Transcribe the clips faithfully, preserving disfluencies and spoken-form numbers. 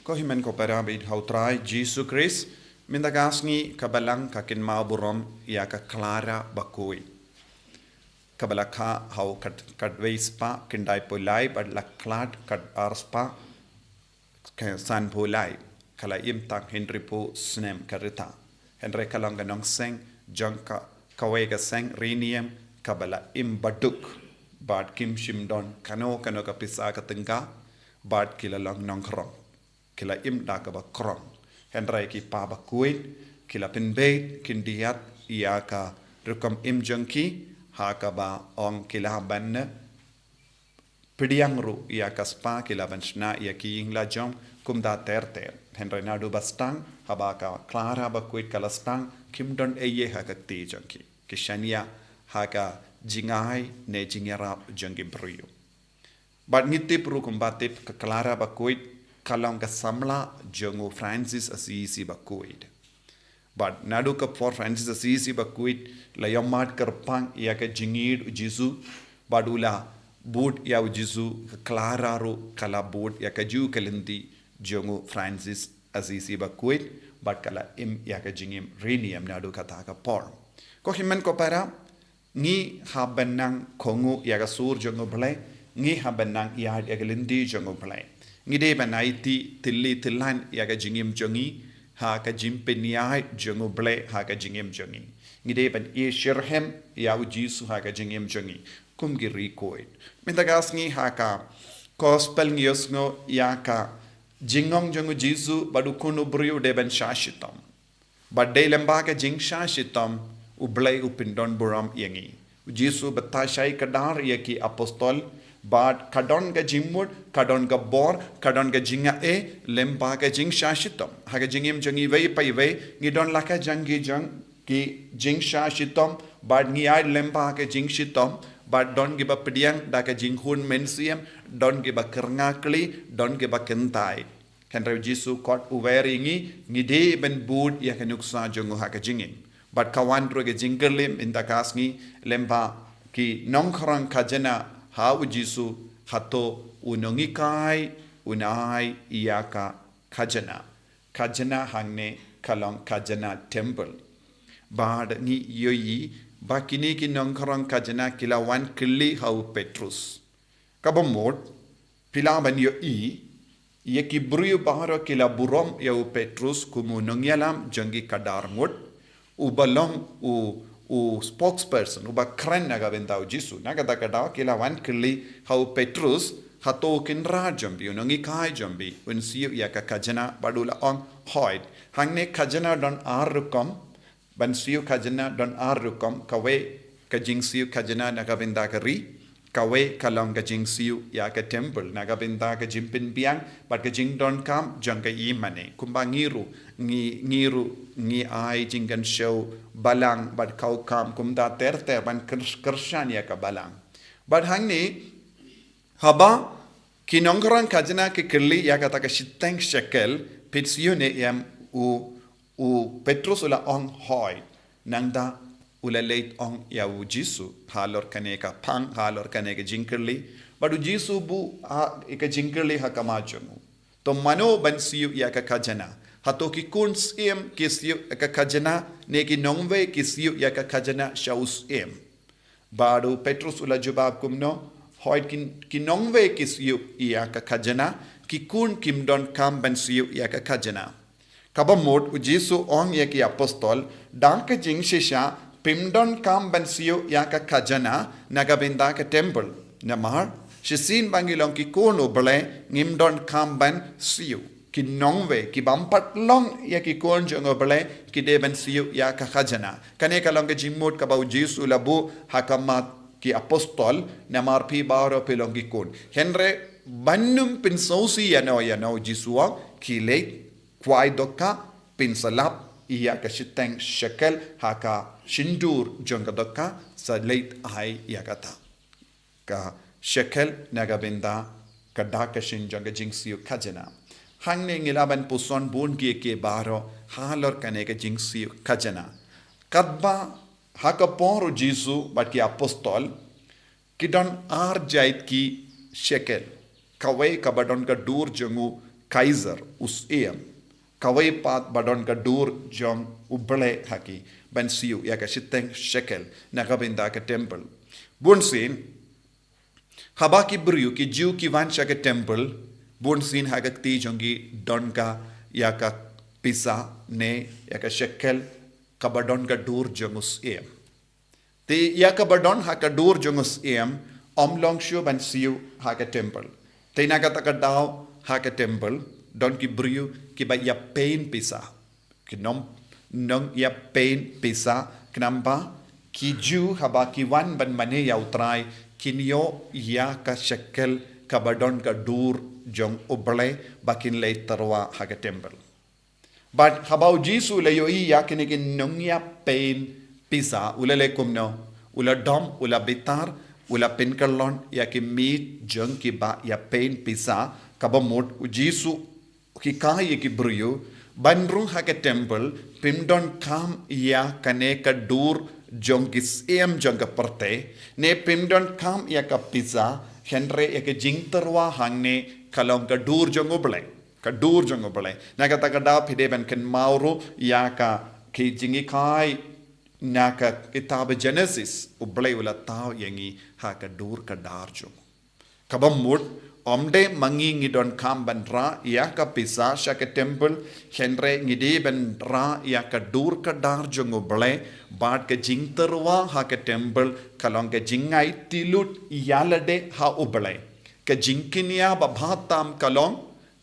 Ko hynmen ko para baieit ha u Trai Jisu Khrist, mynta ka sngi ka Balang ka kynmaw burom ïa ka Clara bakhuid, kaba la kha ha u khat, khatwei spah khyndaiphew lai bad la khlad khatar spah sanphew lai. Ka la im tang hynriewphew snem ka rta. Hynrei ka long ka nongseng jong ka, kawei ka seng riewniam kaba la im baduk, bad kim shym don kano kano ka pisa ka tyngka, bad ki la long nongkhrong. Ki la im da kaba khrong. Hynrei ki pa bakhuid ki la pynbeit khyndiat ïa ka rukom im jong ki, ha kaba ong ki la ban pdiang ruh ïa ka spah, ki la ban shna ïa ki ïing la jong kumta ter ter. Hynrei naduh ba sdang, haba ka Clara bakhuid ka la sdang, kim don ei ei ha ka kti jong ki. Ki shaniah ha ka jingai ne jingïarap jong ki briew. Bad ngi tip ruh kumba tip ka Clara bakhuid ka long ka samla jong u Francis Assisi bakhuid. Bad naduh ka por Francis Assisi bakhuid la ïohmad kyrpang ïa ka jingïeid u Jisu, bad u la bud ïa u Jisu, ka Clara ruh ka la bud ïa ka ju ka lynti jong u Francis Assisi bakhuid, bad ka la im ïa ka jingim riewniam naduh kata ka por. Ko hynmen ko para, ngi hap ban nang kohnguh ïa ka sur jong u Blei, ngi hap ban nang ïaid ïa ka lynti jong u Blei. Ngi dei ban aiti tylli tyllan ïa ka jingim jong ngi ha ka jingpynïaid jong u Blei ha ka jingim jong ngi. Ngi dei ban ïasyrhem ïa u Jisu ha ka jingim jong ngi kum ki riewkhuid. Mynta ka sngi ha ka Gospel ngi ïohsngew ïa ka jingong jong u Jisu bad u Khun u briew dei ban shah shitom. Bad dei lyngba ka jingshah shitom u Blei u pyndon burom ïa ngi. U Jisu u batai shai kdar ïa ki apostol, bad ka don ka jingmut, ka don ka bor, ka don ka jingaiei lyngba ka jingshah shitom. Ha ka jingim jong ngi iwei pa iwei ngi don la ka jong ki jong ki jingshah shitom, bad ngi ïaid lyngba ka jingshitom, bad don kiba pdiang da ka jinghun mynsiem, don kiba kyrngakli, don kiba kynthai. Hynrei u Jisu kot u wer ïa ngi, ngi dei ban bud ïa ka nuksa jong u ha ka jingim. Bad ka wan ruh ka jingkylli mynta ka sngi lyngba ki nongkhrong khajna ha u Jisu, hato u nonghikai un ai ïa ka khajna. Khajna hangne ka long khajna temple. Bad ngi ïohi ba kine ki nongkhrong khajna ki la wan kylli ha u Petrus. Kaba mut, phi lah ban ïohi, ïa ki briew baroh ki la burom ïa u Petrus kum u nongïalam jong ki khadar ngut, uba long u, u spokesperson, uba kren na ka bynta u Jisu. Na kata ka daw ki la wan kylli ha u Petrus, hato u kynrad jong phi, u nonghikai jong phi, un siew ïa ka khajna, bad u la ong hooid. Hangne khajna don ar rukom, ban siew khajna don ar rukom, kawei ka jingsiew khajna na ka bynta ka ri, kawei ka long ka jingsiew ïa ka temple, na ka bynta ka jingpynbiang bad ka jingdonkam jong ka ïingmane. Kumba ngi ruh, ngi, ngi ruh, ngi ai jingkynshew balang bad kaukam kumta ter ter ban kyr-, kyrshan ïa ka balang. Bad hangne, haba ki nongkhrong khajna ki kylli ïa kata ka shiteng shekel, phi siew ne em, u, u Petrus u la ong hooid. Nangta u la leit ong ïa u Jisu halor kane ka phang, halor kane ka jingkylli. Bad u Jisu u buh ha, ïa ka jingkylli ha khmat jong u. To mano ban siew ïa ka khajna? Hato ki khun syiem ki siew ïa ka khajna, ne ki nongwei ki siew ïa ka khajna sha u syiem? Bad u Petrus u la jubab kumno, hooid ki, ki nongwei ki siew ïa ka khajna, ki khun kim donkam ban siew ïa ka khajna. Kaba mut u Jisu u ong ïa ki apostol, da ka jingshisha phim donkam ban siew ïa ka khajna na ka bynta ka temple. Namar shisien ba ngi long ki khun u Blei ngim donkam ban siew. Ki nongwei, ki bym pat long ïa ki khun jong u Blei, ki dei ban siew ïa ka khajna. Kane ka long ka jingmut kaba u Jisu u la buh ha khmat ki apostol, namar phi baroh phi long ki khun. Hynrei ban ym pynsngewsih ïano ïano, u Jisu u ong, khie leit, kwai dohkha, pynslap ïa ka shiteng shekel ha ka shyntur jong ka dohkha, sa leit ai ïa kata ka shekel na ka bynta ka dak ka shin jong ka jingsiew khajna. Hangne ngi lah ban puson bun kiei kiei baroh halor kane ka jingsiew khajna. Katba ha ka por u Jisu bad ki apostol, ki don ar jait ki shekel. Kawei kaba don ka dur jong u Kaisar, u syiem, kawei pat ba don ka dur jong U Blei ha ki, ban siew ïa ka shiteng shekel na ka bynta ka temple. Bunsien, haba ki briew ki Jiw ki wan sha ka temple, bunsien ha ka kti jong ki don ka ïa ka pisa ne ïa ka shekel kaba don ka dur jong u syiem. Te ïa kaba don ha ka dur jong u syiem, ym long shuh ban siew ha ka temple. Te na kata ka daw ha ka temple, don ki briew kiba ïa pynpisa. Ki nong, nong ïa pynpisa, khnang ba ki Jiw haba ki wan ban mane ïa U Trai, kin ïoh ïa ka shekel kaba don ka dur jong U Blei ba kin leit tyrwa ha ka temple. Bad haba U Jisu u la ïohi ïa kine ki nong ïa pynpisa, u la leh kumno? U la dom, u la bitar, u la pynkyllon ïa ki miej jong kiba ïa pynpisa, kaba mut U Jisu u hikai ïa ki briew, ban rung ha ka temple, phim donkam ïa kane ka dur jong ki syiem jong ka pyrthei, ne phim donkam ïa ka pisa, hynrei ïa ka jingtyrwa hangne ka long ka dur jong U Blei. Ka dur jong U Blei. Na kata ka daw phi dei ban kynmaw ruh ïa ka ki jinghikai na ka kitab Genesis, U Blei u la thaw ïa ngi ha ka dur ka dar jong u. Kaba mut, ym dei ma ngi ngi donkam ban rah ïa ka pisa sha ka temple, hynrei ngi dei ban rah ïa ka dur ka dar jong U Blei, bad ka jingtyrwa ha ka temple ka long ka jingaiti lut ïa lade ha U Blei. Ka jingkñia babha tam ka long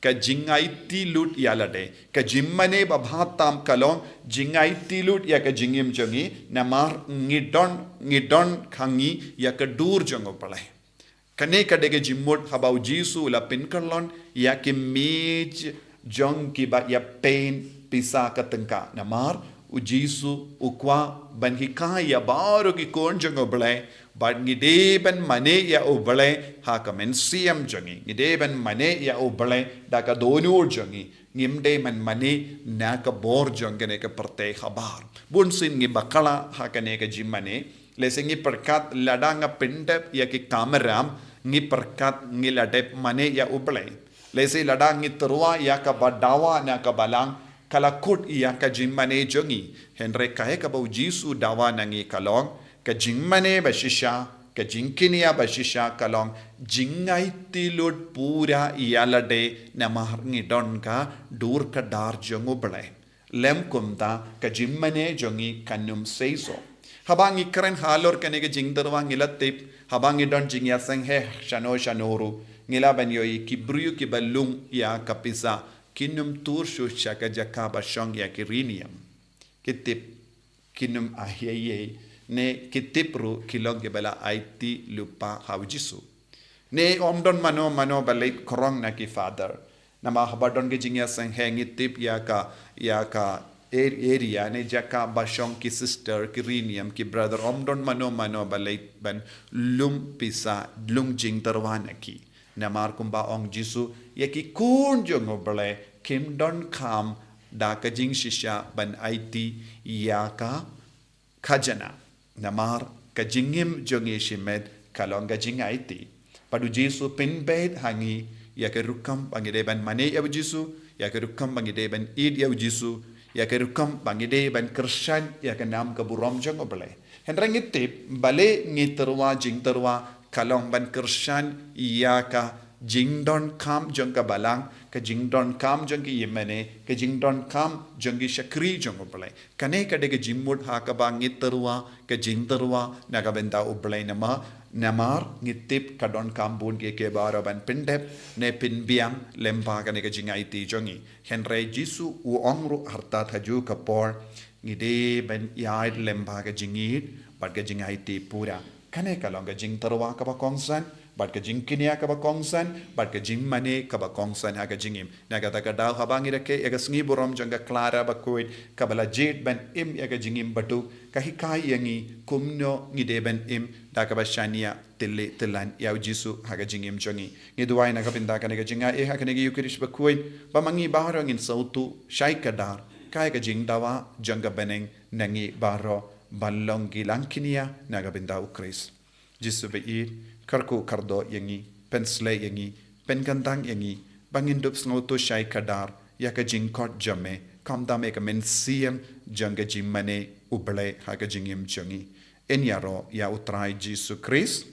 ka jingaiti lut ïa lade. Ka jingmane babha tam ka long jingaiti lut ïa ka jingim jong ngi, namar ngi don, ngi don ha ngi ïa ka dur jong U Blei. Kane ka dei ka jingmut haba U Jisu u la pynkyllon ïa ki miej jong kiba ïa pynpisa ka tyngka. Namar U Jisu u kwah ban hikai ïa baroh ki khun jong U Blei, bad ngi dei ban mane ïa U Blei ha ka mynsiem jong ngi. Ngi dei ban mane ïa U Blei da ka dohnud jong ngi. Ngim dei ban mane na ka bor jong kane ka pyrthei habar. Bunsien ngi bakla ha kane ka jingmane. Lehse ngi pyrkhat lada nga pyndep ïa ki kamram, ngi pyrkhat ngi la dep mane ïa U Blei. Lehse lada ngi tyrwa ïa kaba dawa na ka balang, ka la kut ïa ka jingmane jong ngi. Hynrei kaei kaba U Jisu u dawa na ngi ka long, ka jingmane ba shisha, ka jingkñia ba shisha ka long, jingaiti lut pura ïa lade namar ngi don ka dur ka dar jong U Blei. Lym kumta ka jingmane jong ngi kan ym seisoh. Haba ngi kren halor kane ka jingtyrwa ngi la tip, haba ngi don jingïaseng heh shano shano ruh, ngi lah ban ïohi ki briew kiba lung ïa ka pisa, kin ym tur shuh sha ka jaka ba shong ïa ki riewniam. Ki tip, kin ym ahiahiai, ne ki tip ruh ki long kiba la aiti lypa ha U Jisu. Ne ym don mano mano ba leit khroh na ki father. Namar haba don ka jingïaseng heh ngi tip ïa ka, ïa ka ar-, area ne jaka ba shong ki sister, ki riewniam, ki brother, ym don mano mano ba leit ban lum pisa, lum jingtyrwa na ki. Namar kumba ong Jisu, ïa ki khun jong U Blei kim donkam da ka jingshisha ban aiti ïa ka khajana. Namar ka jingim jong ngi shimet ka long ka jingaiti. Bad U Jisu u pynbeit ha ngi ïa ka rukom ba ngi dei ban mane ïa U Jisu, ïa ka rukom ba ngi dei ban ïeit ïa U Jisu, ïa ka rukom ba ngi dei ban kyrshan ïa ka nam ka burom jong U Blei. Hynrei ngi tip, balei ngi tyrwa jingtyrwa ka long ban kyrshan ïa ka jingdonkam jong ka balang, ka jingdonkam jong ki ïingmane, ka jingdonkam jong ki shakri jong U Blei. Kane ka dei ka jingmut ha kaba ngi tyrwa ka jingtyrwa na ka bynta U Blei namar, namar ngi tip ka donkam bun kiei kiei baroh ban pyndep ne pynbiang lyngba kane ka jingaiti jong ngi. Hynrei Jisu u ong ruh artat ha kajuh ka por, ngi dei ban ïaid lyngba ka jingïeit bad ka jingaiti pura. Kane ka long ka jingtyrwa kaba kongsan, bad ka jingkñia kaba kongsan, bad ka jingmane kaba kongsan ha ka jingim. Na kata ka daw haba ngi rakhe ïa ka sngi burom jong ka Clara Bakhuid, kaba la jied ban im ïa ka jingim baduk, ka hikai ïa ngi kumno ngi dei ban im da kaba shaniah tylli tyllan ïa U Jisu ha ka jingim jong ngi. Ngi duwai na ka bynta kane ka jingaiei ha kane ka Ïukharist Bakhuid, ba ma ngi baroh ngin sngewthuh shai kdar kaei ka jingdawa jong ka bneng na ngi baroh ban long ki langkñia na ka bynta U Khrist. Jisu baieit, kyrkhu kyrdoh ïa ngi, pynshlei ïa ngi, pynkyntang ïa ngi, ba ngin dup sngewthuh shai kdar ïa ka jingkhot jong me, khamtam ïa ka mynsiem jong ka jingmane U Blei ha ka jingim jong ngi. Yn ïaroh ïa U Trai Jisu Khrist,